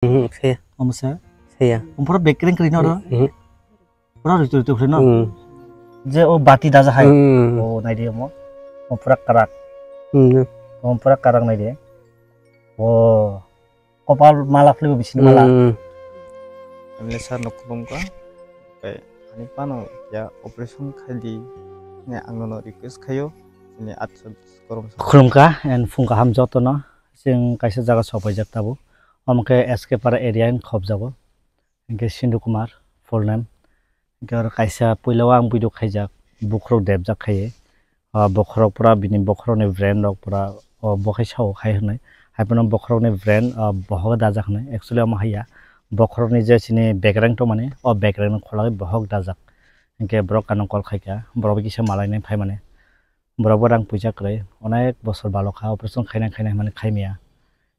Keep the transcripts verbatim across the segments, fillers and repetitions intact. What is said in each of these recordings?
Mhm, saya. Omo se. Saya. Omo pura bekereng kri no ro. Mhm. Pura ritu ritu kri no. Mhm. Je o bati daja hai. Mhm. O nai di omo. O pura karak. Mhm. Omo pura karak nai di. O kopal mala phli bo bising mala. Mhm. Emle sir no khulum ka. Kai ani pano ya operation khai di. Ne ang no request khayo. Ini atsa korom sa. Khulum ka and phung kaham joto no. Sing kaisa jaga sopai jak tabu. Omo ke S K Para area in khop jago. Hingke Sindhu Kumar, full name. Hingke oro kaisa puila o ang video khaijak, bukhurok debjak khaiye. Ah, bokhorok pura bini bokhorokni brain rok pura, o, bo khe sao khai hwnwi. Haiphano bokhorokni brain, ah, bohok dajak hwnwi. Actually, omo haiya. Bokhorokni je chini bekereng tongmani, o bekereng no khulagwi bohok dajak. Hingke borok ano call khaikha, borok bai kisa malainai phaimani. Borok bo rang puisa kwrwi, onek bosor balokha, operation khaina khaina hwnmani khaimaya.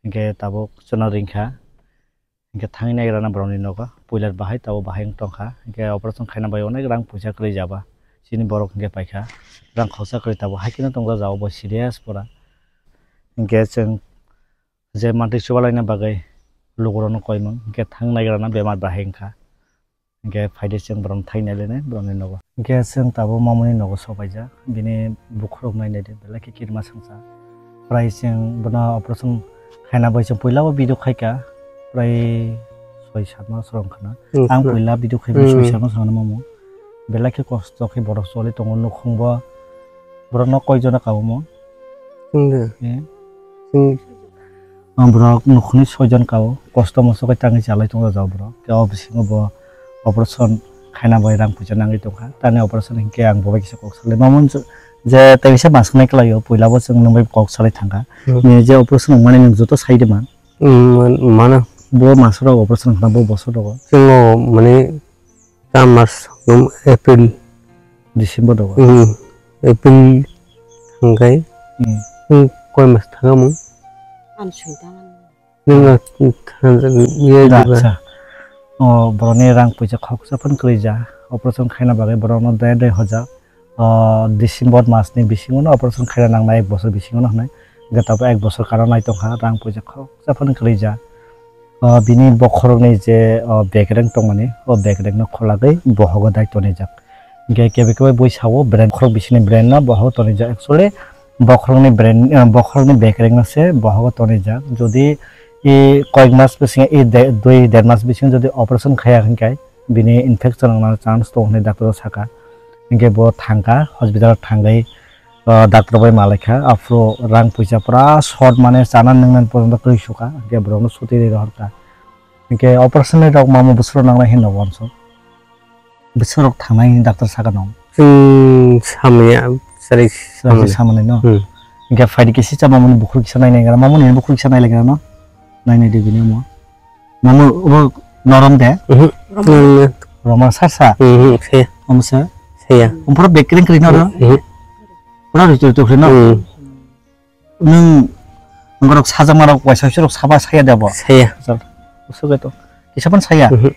Hingke tabuk chwngno ringkha. Hingke thangwi naigrana borokni nogo, puilar bahai tabuk bahai wng tongkha. Hingke operation khaina bai onek rang puisa kwrwi jaba. Chini borok hingke paikha, rang khoroksa kwrwi tabuk hai kheno tongjago bo serious pura. Hingke chwng je mantwi chubalaina bagwi lugurokno koimung, hingke thang naigrana bemar bahai wngkha. Hingke phaide chwng borokno thangwi nailainai borokni nogo. Hingke chwng tabuk mamoni nogo sopaijak, bini bukhurok nainai de belai khe kirima swngsa. Prai chwng bono operation khaina bai chwng puila o video khaika, prai soi sat mas rok wngkha na. Hmm. Ang puila video khai Hmm. soi sat mas rok mamo. Belai khe kosto khe borok choli tongo nukhung bo. Borok no koi jona ka omo? Chwng de. Eh? Chwng. Ang borok nukhungni soi jon ka o. Kosto mosto khe tangwi chalai tongo jao borok. Khe o bisingo bo operation khaina bai rang puisa nangwi tongkha. Tani operation hinkhe ang bo bai kisa kok salai. Mamon je tei bisa mas khnai kwlai o. Puila bo chwng nwng bai kok salai thangkha. Hmm. Ni je operation wngmani nwng joto sai de man. Hmm, man-, mano. Bo mas rok operation khna bo bosor rogo. Chwng o mane ta mas, um, April. December rogo. Hmm, April thangkai. Hmm. Hmm, koi mas thangamo? Ang sui ta man. Nwng a, thansa, ye Da, diba? Acha. O, boroni rang puisa khoksa phano kwrwi ja. Operation khaina bagwi borokno dai dai hoja. O, December masni bisingono operation khaina nangnai ek bosor bisingono hwnwi. Hwnkhe tabuk ek bosor kana nai tongkha, rang puisa khoksa phano kwrwi ja. O, bini bokhorokni je, o, bekereng tongmani, o bekerengno khulagwi bohogo dai tonijak. Hwnkhe kebe kebe bui sao brain, bokhorok bisingni brainno bohogo tonijak. Actually, bokhorokni brain, eh, bokhorokni bekerengno se bohogo tonijak. Jodi i koyek mas bisingo, i de-, dui der mas bisingo jodi operation khaya hwnkhe bini infection wngna chance tongo hwnwi doctor o saka. Hwnkhe bo thangkha, hospital thangwi, ah, doctor bai malaikha, aphuru rang puisa pura short, mane chana nungna porjonto kwrwi sukha, hwnkhe borokno suti rwi rohorkha. Hwnkhe operation ni rok mamo bwswk nangnai hinwi no uansuk. Bwswk rok thangnai hinwi doctor saka no. Chwng samani, chwrai Chwrai samani. Samani no? Hmm. Hwnkhe phaidi kisa cha mamoni bukhuk kisa nainai gra, mamoni bukhuk kisa nailai gra no? Nainai de bini omo. Mamo obo norom de? Mhm. Roma sar sa? Mhm, se. Omo se? Saya. Omporo bekereng kereng no ro? Mhm. Pura ritu ritu kereng no? Mhm. Nwng, nwng rok sajak ma rok waisa waisa rok saba saya de bo? Saya. Chal. Usuk eto. Kisa pun saya. Mhm.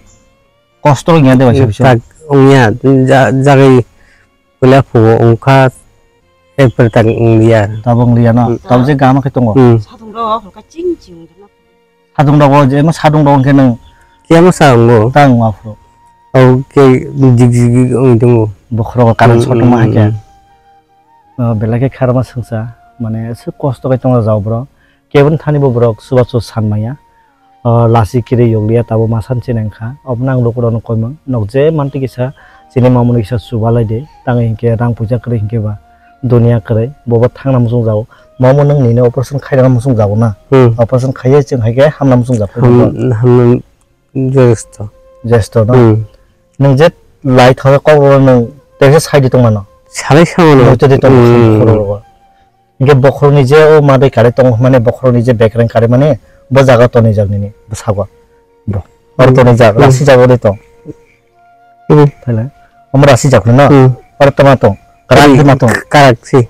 Kosto wngya de waisa waisa. Tak wngya, ja-, jagwi puila phugo wngkha, ekbar tak wngya. Tabo wngya no? Hmm. Tabo je gama khe tongo. Hmm. Sadung rok hwnkha ching ching wngkha na. Sadung rok je ma sadung rok hwnkhe nwng. Kiyama sa wngo? Ta wngma phuru. Tabo khe jig jig jig wngwi tongo. Bokhorok kanan Hmm, sotongma hmm, hai khe. Hmm. O, belai khe kharma swngsa, mane, aswk kosto khe tongla jao borok. Keboni thani bo borok chubachu san manya. O, lasi kiri yokliya tabo ma san chini wngkha. Obono ang lukurokno koimang. Nok je mantwi kisa, chini mamoni kisa chubalai di. Tangwi hinkhe rang puisa kwrwi hinkhe ba, duniya kwrwi. Bobo thangna muchung jago. Mamo nwng nini operation khaina muchung jago na? Hmm. Operation khaiya chwng hai khe hamna muchung jago. Ham-, hamna Jesto. Jesto, no? Hmm. Nwng je lai thangwi kok rwno nwng teisa sai di tongmano? Salai samano. Nwng twi di tongmano, hmm, bokhorok rogo. Hinkhe bokhorokni je o madai kari tongo hwnmani, bokhorokni je bekereng kari mani, bo jaga tonijak nini bwsago. Bo. Oro hmm, tonijak, hmm, rasi jago de tong. Hmm. Thele. Omo rasi jak no? Hmm. Oro tongma tong. Karak hmm, ma tong. Karak si.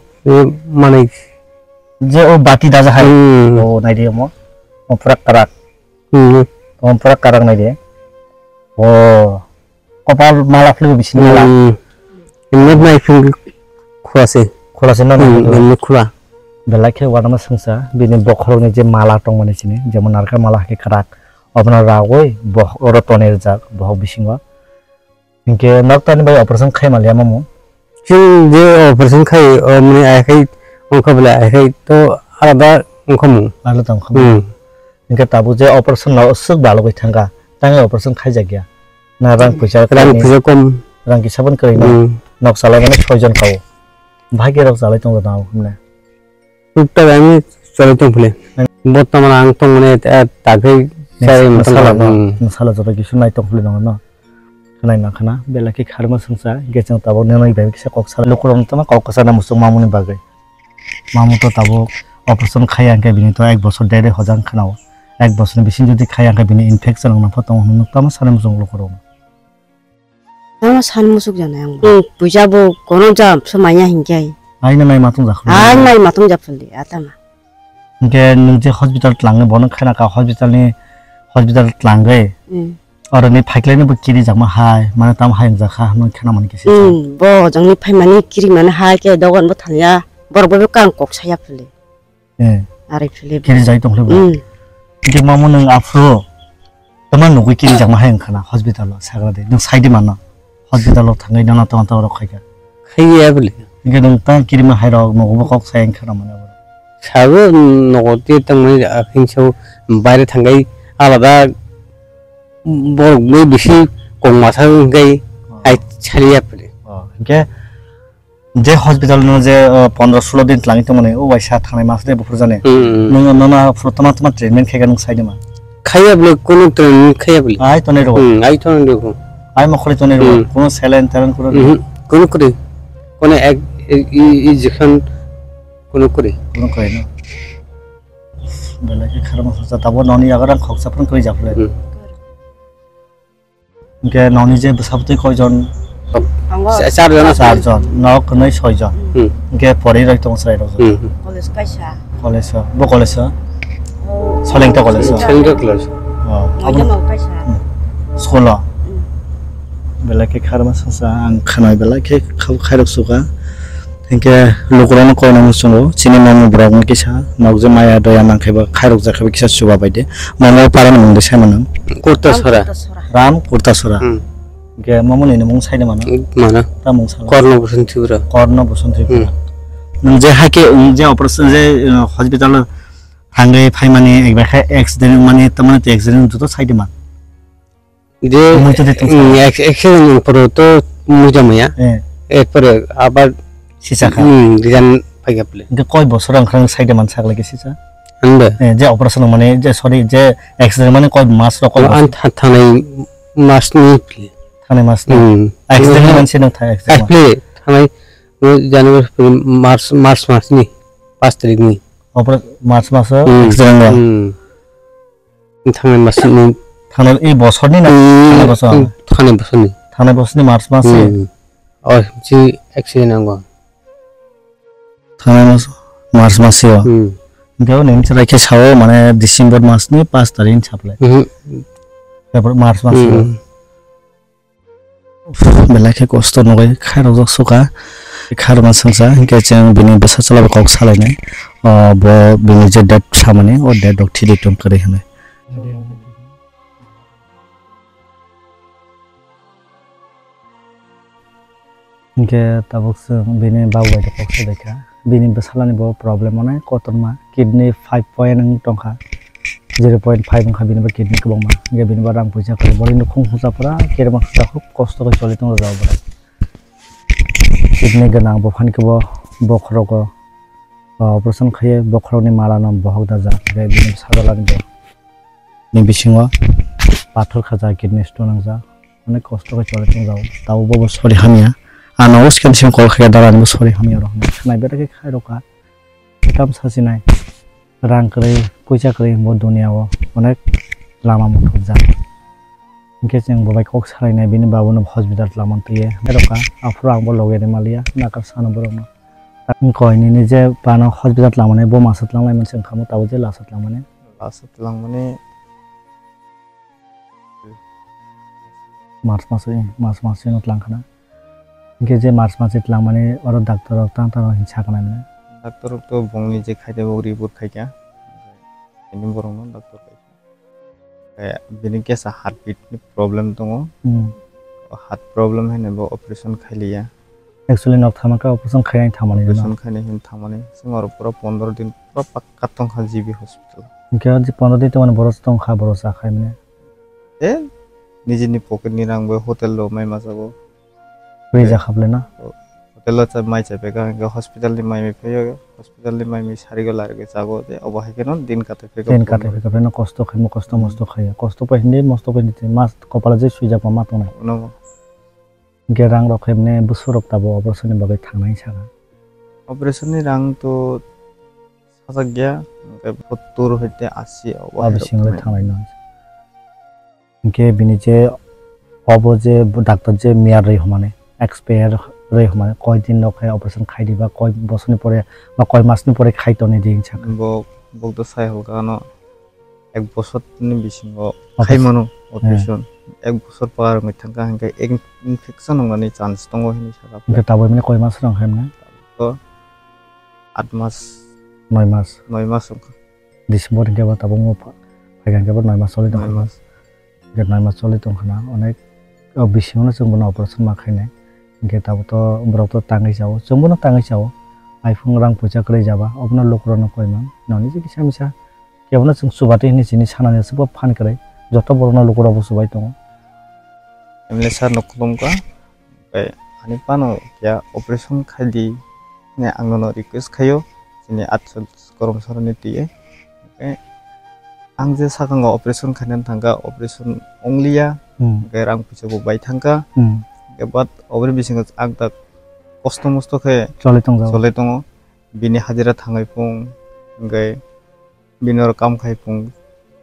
Manai. Je o bati daja hai. Hmm. O nai di omo. O pura karak. Hmm. Tong pura karak nai de. O, kopal mala philibo bising mala. Hmm. Imit nai phil khula se. Khula se no, hmm, no, no. Imit khula. Belai khe uanama swngsa, bini bokhorokni je mala tongmani sini, jemon narkha mala hai khe karak. Abono ragwi bohok oro tonwi rwjak, bohok bisingo. Hinkhe nok tani bai operation khai maliya mamu? Chwng je operation khai, o mani ai khai, wngkha bwle ai khai to alada wngkha mu. Alada wngkha mu. Hmm. Hinkhe tabuk je operation no swk balogwi thangkha, tangwi operation khaijakya. Na rang puisa rang khaini, puisa kom. Rang kisa bon kwrwi no. Hmm. Nok chalai mani soi jon kao. Bahai khe rok chalai tongo na hwnle. Tuktak ani chalai tong phile. Hmm. Bortoman ang tong mani, eh, tagwi chai mantong. Nwsala no, hmm. Nwsala joto kisu nai tong phile no no. Khwnai mankha na, belai khe kharma swngsa, hinkhe chwng tabuk nini bai kisa kok sa, lukurokno tamo kok kwchana muchung mamuni bagwi. Mamu to tabuk operation khaiya hinkhe bini to ek bosor dede hojang khwnao. Ek bosorni bising jodi khaiya hinkhe bini infection wngna pho tongo hwnwi tamo sanai muchung lukurokno. Tamo san muchuk jana yang. Hmm, puisa bo kono jam so manya hinkhe. Aina nai matung jakha. Aina nai matung japhali atama. Hinkhe nwng je hospital tlangwi bono khaina kha hospital ni, hospital tlangwi. Hmm. Oro ni phaiklai ni bo kiri jakma hai, mane tamo hai wngjakha hwnwi khana mani kisa. Hmm, bo jang ni phai mani kiri mani hai khe dogan bo thangya, borok bo kang kok saya phili. Eh. Ari phili. Kiri jai tong phili bo. Hmm. Hinkhe mamo nwng aphuru tama nugwi kiri jakma hai wngkhana hospital o sagra de. Nwng sai di mano. Hospital o thangwi nana tong tong rok khaikha. Khaiya bwle. Hinkhe nwng tang kirima hai rok nogo bo kok sai wngkha na mane bo. Sabo nogo te tongmani akhing sao baire thangwi alada borok bai bisi kok masa wngkhe ai saliya bwle. Oh, hinkhe je hospital no je, oh, pondro sulo din tlangwi tongmani o waisa thangnai mas de buphur jani. Hmm. Nwng nono phuru tama tama treatment khaikha nwng sai di ma. Khaiya bwle, kunu training khaiya bwle. Ai tonwi rw. Hmm, ai tonwi rw. Ai mokholwi tonwi rw. Hmm. Kunu saline terang kunu. Mhm, kunu kwrwi. Kunu ek, i, i, injection kunu kwrwi. Kunu kwrwi no. Belai khe kharma khorsa tabo noni yago rang khoksa phano kwrwi japhlai. Hmm. Hinkhe noni je bwsa bwtwi koijon? Ango. Sa-, char jon. Char jon. Nok hwnwi soi jon. Hmm. Hinkhe pori roi tongo chwrai rok. Hmm, hmm. College kaisa. College o. Bo college o? Oh. Solengta college o? Solengta college. Oh. Moidano kaisa. Hmm. School o? Hmm. Belai khe kharma sasa ang khanai belai khe kha-, khairok suka. Hinkhe lukurokno koina muchungo, chini mamu borokno kisa, nok je maya doya mankhe bo khairok jakhe bo kisa chuba bai de. Mamu parani mung de sai mano? Kurtasora. Ram Kurtasora. Hmm. Hinkhe mamuni ni mung sai de mano? Mano. Ta mung sala? Korno Boson Tripura. Korno Boson Tripura. Hmm. Nwng je haikhe, nwng je operation je, uh, hospital o thangwi phaimani, ekbar khe accident wngmani, tamani tei accident joto sai de man? Je, muitu de tong mm, sa. Ac-, accident ni poro to muitu maya. Eh. Erpore abar sisa kha. Mm, rijan phaikha phle. Hinkhe koi bosor ang kha sai de man sak lagi sisa? Ande. Eh, je operation mane, je, sorry, je accident mane koi mas rok koi bosor? An tha-, thanai mas ni phle. Thanai mas ni? Mm. Accident man se nang tha accident man? Phle, thanai, mo January, February, March, March mas ni pas tarik ni. Opera-, March mas o, mm, accident o? Mm. Thangnai masni. Thangnai, ei bosorni na? Hmm, thangnai bosor? Hmm, thangnai bosorni. Thangnai bosorni March mas se? Hmm. Oh, si accident ango. Thangnai mas, March mas se o? Hmm. Hinkhe o nini chwrai khe sao, mane December masni pas tarikh ni saplai. Hmm. February, March mas se o? Hmm. Belai khe kosto nugwi khairokjak suka. Kharma swngsa hinkhe chwng bini bwsa chwla bai kok salainai. O, bo bini je date samani, o date rok thidi tong kwrwi hwnwi. Hinkhe tabuk chwng bini babu bai kok salaikha. Bini bwsalani bo problem onek kotorma, kidney five point wng tongkha, zero point five wngkha bini bo kidney kwbangma, hinkhe bini bo rang puisa kwrwi, boni nukhung hwnsa pura kerma hwnsa khub kosto khe choli tongo jao bwrwi. Kidney gwnang buphani khe bo bokhorogo, ah, operation khaiwi bokhorokni malano bohok dajak, hinkhe bini sajlani bo ni bisingo pathor khajak, kidney stone nangjak, onek kosto khe choli tongjao, tabuk bo bo sori hamya. Ano o scan scan call khe dara ni bo sori hamya rok hinwi khnai, belai khe khai rokha. Kam sasinai, rang kwrwi, puisa kwrwi bo duniya o onek lama muthupjak. Hinkhe chwng bo bai kok salainai, bini babuno hospital twlamani twiwi berokha, aphuru ang bo loge rimaliya, nakar sano borokno. Ang koi nini je bano hospital twlamani, bo masa twlanglaimani se wngkha, mo tabuk je lasa twlangmani. Lasa twlangmani. March maso, eh, March maso no twlang khana. Hinkhe je March maso twlang mani oro doctor rok tang tang rok hinwi sa khana mane. Doctor rok to bongni je khaide bo report khaikha. Ini borok no doctor khaikha. Eh, bini kesa heartbeat ni problem tongo. Hmm. O heart problem haino bo operation khailiya. Actually, nok thama khe operation khainai thangmani no? Operation khainai hin thangmani. Chwng oro pura pondro din pura pakka tongkha G B hospital. Hwnkhe o je pondro din tongmani borok tongkha, borok cha khaimani. Eh, nijini pocket ni rang bai hotel rok mai masago. Free jakhap le na? Hotel o cha mai chai phaikha, hwnkhe hospital ni mai mai phaiyo, hospital ni mai mai sarigo larigwi chago, je obo hai kheno din katai phaikha. Din katai phaikha, pheno kosto khaimo, kosto mosto khaiya. Kosto pai hindi, mosto pai hindi, mas kopala je swijak ma tongnai. Uno. Hwnkhe rang rok khaimne bwswk rok tabuk operation ni bagwi thangnai saka? Operation ni rang to sajak ya, hwnkhe sottur hoite asi obo. Abi single thangnai no. Hwnkhe bini je obo je doctor je miyar rwi hwnmani, expire rwi hwnmani, koi din rok khe operation khai di ba koi bosor ni pore ba koi mas ni pore khai toni di hinsa kha. Bo, bo to sai hwlka ano ek bosor ni bisingo khai mano operation. Ek bosor par wngwi thangkha hwnkhe ek infection wngnani chance tongo hinwi sakha. Hwnkhe tabuk mani koi mas rok khai mano? To at mas. Noi mas. Noi mas wngkha. December hwnkhe bo tabuk mo pha-, phaikha hwnkhe bo noi mas choli tongkha. Noi mas. Hwnkhe noi mas choli tongkha na, onek, o bisingo no chwng bono operation ma khainai. Hwnkhe tabuk to borok to tangwi chao, chwng bono tangwi chao. Iphung rang puisa kwrwi jaba, obono lukurokno koimang. Noni je kisa misa kebono chwng chubathi hinwi chini sanani aswk bo phan kwrwi. Joto borokno lukurok bo chubai tongo. M L A sir no khulumkha. Tei ani phano keha operation khai di hwnwi ang nono request khaio, chini atsa korom saroni twiwi. Tei ang je sakang o operation khainani thangkha, operation ongliya, hmm, tei rang puisa bo bai thangkha. Hmm. Tei but oboni bisingo ang tak kosto mosto khe choli tongjao. Choli tongo. Bini hajira thangwi phung, hwnkhe bini oro kam khai phung.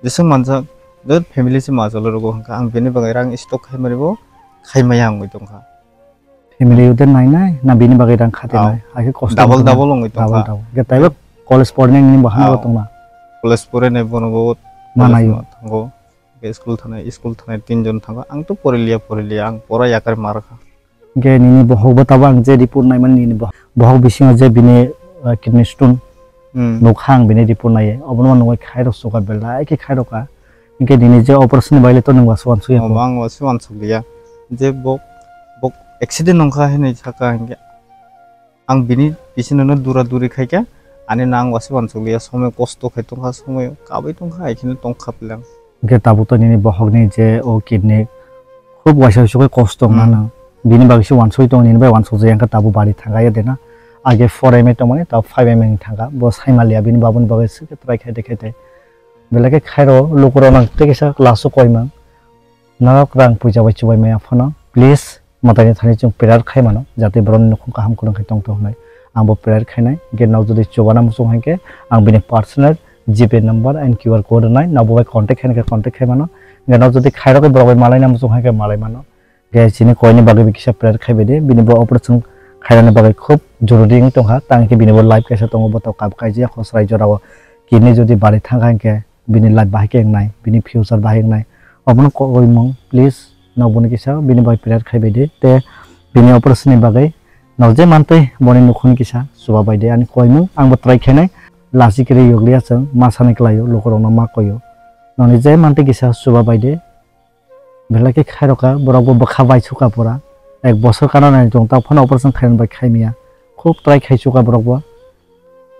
Jeswk manjak, je family se ma cholo rogo hwnkha, ang bini bagwi rang stock khai mani bo khai maya wngwi tongkha. Family ude nai nai, na bini bagwi rang khati nai, hai khe kosto wngkha na. Double, double wngwi tongkha. Double, double. Hwnkhe taibo college pornai nini bo hano tongna. College porinai bono bo ma college naio. Ma thango. Hwnkhe school thanai, school thanai tinjon thango. Ang to poriliya, poriliya, ang pora yakar mar kha. Hwnkhe nini bohok bo tabuk ang je report naimani nini bohok, bohok bisingo je bini, uh, kidney stone, hmm, nukha ang bini report naiwi. Obono nugwi khairok suka belai khe khairokha. Hwnkhe nini je operation ni bagwi to nwng wansuk wansuk ya. Obo ang wansuk wansuk liya. Je bok, bok accident wngkha hinwi sakha hwnkhe ang bini bisingno dura duri khaikha. Ani no ang wansuk wansuk liya. Somoi kosto khai tongkha, somoi kabui tongkha, hai kheno tongkha pelang. Hwnkhe tabuk to nini bohokni je o kidney khub waisa waisa khe kosto wngna, hmm, nang. Bini bagwi se wansugwi tongo, nini bai wansukjak ya wngkha tabuk bari thangkha ya de na. Age four M A tongmani tabuk five M A wng thangkha. Bo saimaliya bini babuni bagwi swkhe try khai de khai de. Belai khe khairo lukurok nang tei kisa last o koimang. Norok rang puisa bai chubai maya phano please. Mwtaini thani chwng prayer khai mano, jate borokni nukhung kaham kwrwng khe tongthok hwnwi. Ang bo prayer khainai, hwnkhe nok jodi chubana muchung hai khe ang bini personal G P number and Q R code rwnai, nok bo bai contact khaina khe contact khai mano. Hwnkhe nok jodi khairokgwi borok bai malaina muchung hai khe malai mano. Hwnkhe chini koini bagwi bo kisa prayer khai bai di, bini bo operation khainani bagwi khub jorori wng tongkha, tang khe bini bo life kaisa tongo, bo to kab kaijak, hosrai jorao kidney jodi bari thang kha hwnkhe bini life bahai khe wngnai, bini future bahai wngnai. Obono koimung, please, nok boni kisa bini bai prayer khai bai di. Te bini operation ni bagwi nok je mantwi boni nukhungni kisa chuba bai di. Ani koimung, ang bo try khainai, lachi kwrwi yokliya chwng, ma sani kwlaio, lukurokno ma koio. Nokni je mantwi kisa chuba bai di. Belai khe khairokha, borok bo bwkha bai sukha pura. Ek bosor kana nai tong, ta phano operation khaina bai khaimya. Khub try khai sukha borok bo.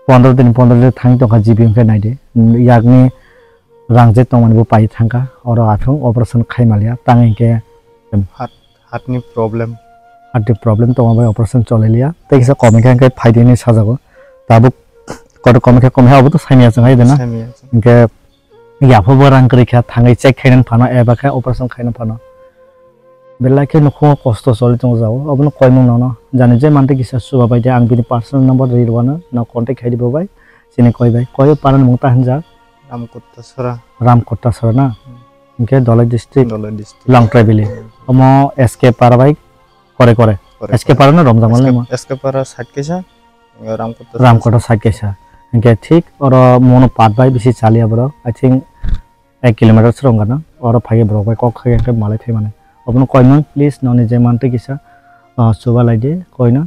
Pondro din, pondro din thang tongkha G B wngkhe naidi. Yakni rang je tongmani bo pai thangkha. Oro athung operation khai maliya. Tang hinkhe heart, heart ni problem. Heart ni problem tongma bai operation choli liya. Tei kisa kom hinkhe, hinkhe phaidi hinwi sajago. Tabuk kotor kom hinkhe kom hinkhe abo to saimya chwng hai de na. Saimya chwng. Hinkhe Yapha bo rang kwrwi kha, thangwi check khainani phano, eba khe operation khainani phano. Belai khe nukhungo kosto choli tongo jao, obono koimung nono. Jani je mantwi kisa chuba bai di, ang bini personal number rwi rwano, no contact khai di bo bai, chini koi bai. Koi o para ni mung ta hinjak? Ramkotta Sora. Ramkotta Sora na? Hmm. Hinkhe Dholai district? Dholai district. Longtrai valley. Hmm. Omo S K para bai kore kore. Kore kore. S K para na Romjangmala mo? S K para side kaisa. Ramkoto Ramkoto side kaisa. Hinkhe thik oro mono pat bai bisi chaliya borok. I think ek kilometer se rong gana. Oro phaiya borok bai kok khaikhe malai thai mani. Obono koimung please nokni je mantwi kisa, ah, chuba lai di koino.